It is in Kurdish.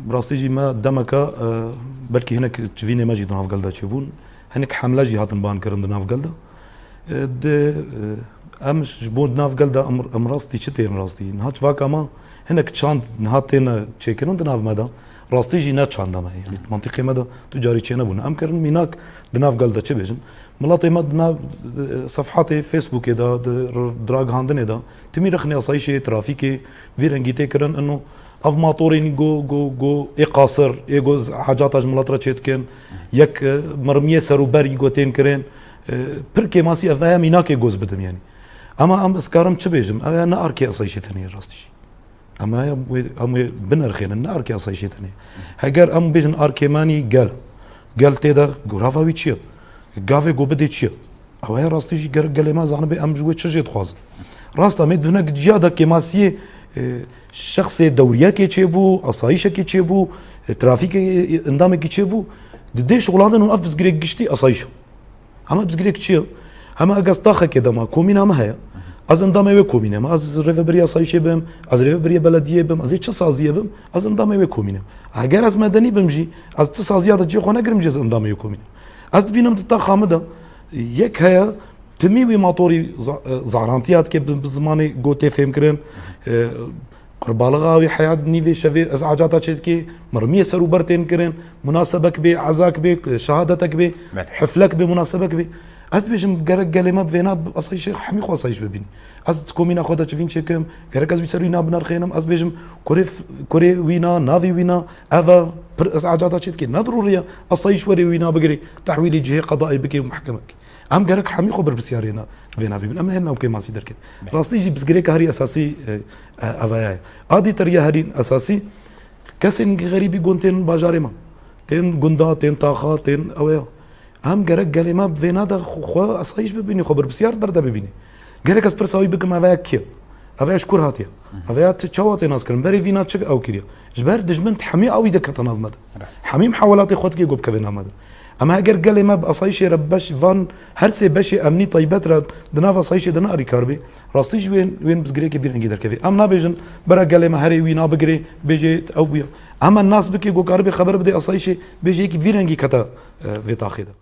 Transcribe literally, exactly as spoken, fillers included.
Bi rastî jî me demeke, e, belkî hinek çivînê me jî di nav gel de çêbûn. Hinek hemle jî hatin ban kirin di nav gel de. E, di, e, em ji bo di nav gel de em, em rastî çi tên rastî? Niha civaka me hinek çand niha têne çêkirin di nav me de. Rastî jî ne çanda me. Yanî mantiqê me de tu carî çênebûne. Em kirin mînak di nav gel de çi bêjin? Miletê me di nav, e, sefhatê Facebookê de, di r-, di ragihandinê de, timî rexnê asayîşê, trafîkê, vî rengî tê kirin. Ino ev matorên go, go, go, ê qasir, ê go z-, hecata ji milet re çêdikin. Yek, e, mirmiyê serûber î go tên kirin. E, pir kêmasî ev heye mînakê goz bidim yanî. Ama em ez karim çi bêjim? Ev heye ne arkê asayîşê tenê rastî jî. Em heye em wê, em wê binirxênin, ne arkê asayîşê tenê. Heger em bêjin arkê me nî gel. Gel tê de gurava wî çi ye? Gavê go bidê çi ye? Ew heye rastî jî gerek gelê me zanibê em ji wê çi jê dixwazin. Rast em ê di hinek ciya de kêmasiyê, e, şexsê dewriyekê çêbû, asayîşekê çêbû, e, trafîkê, e, endamekî çêbû. Di dê şixulandin û ev bizgirêk giştî asayîş e. Hema bizgirêk çi ye? Hema eger ez taxekê de ma, komîna me heye. Ez endamê wê komînê me. Ez rêveberiya asayîşê bim, ez rêveberiya belediyê bim, ez ê çi saziyê bim, ez endamê wê komînê me. Eger ez medenî bim jî, ez çi saziya de cihê xwe negirim jî ez endamê wê komînê me. Ez dibînim di taxa min de yek heye, timî wî matorî za-, e, zarantiya dike bi, bi zimanê go tê fêmkirin. E, Qurbalixa wî heya di nîvê şevê ez acata çêdikê, mirmiyê serûber tên kirin, munasebek bê, ezak bê, şehadetek bê, Belê. Hiflek bê, munasebek bê. Ez dibêjim gerek gelê me bi vêna bi asayîşê hemî xwe asayîş bibînî. Ez komîna xwe de çivîn çêkim, gerek ez wî ser wîna binirxênim, ez dibêjim kurê f-, kurê wîna, navê wîna, ev e, pir ez acata çêdikê. Ne dirûrî ye asayîş werê wîna bigirê, tehwîlî cihê qedayê bikê û mehkemekê. Em gerek hemî xwe berpirsiyarê na, vê nabîbin. Em nehêlin ew kêmasî derkevin. Rastî jî bizgirêka herî esasî, e, e, ev heye. A dîtir ya herî esasî, kesên xerîbî gund tên bajarê me. Tên gunda, tên taxa, tên ew ya. Em gerek gelê me bi vêna de xwe, xwe esayîş bibînî, xwe berpirsiyar berde bibînî. Gerek ez pirsa wî bikim, ev ya kî ye? Ev ya ji kur hatiye? Ev ya ti çawa tê naskirin? Berê vîna çi ew kiriye? Ji ber dijmin hemî awî de kete nav me de. Rast. Hemî mihawelatê xwe dike ku bikeve nav me de. Em heger gelê me bi asayîşê re beş van her sê beşê emnî taybet re di nav asayîşê de ne alîkar bê, rastî jî wên, wên bizgirêkê vî rengî derkevê. Em nabêjin bera gelê me herê wî nabigirê, bêjê ew bûye. Em nas bike ku karibê xeber bidê asayîşê, bêjê yekî vî rengî kete, e, vê taxê de.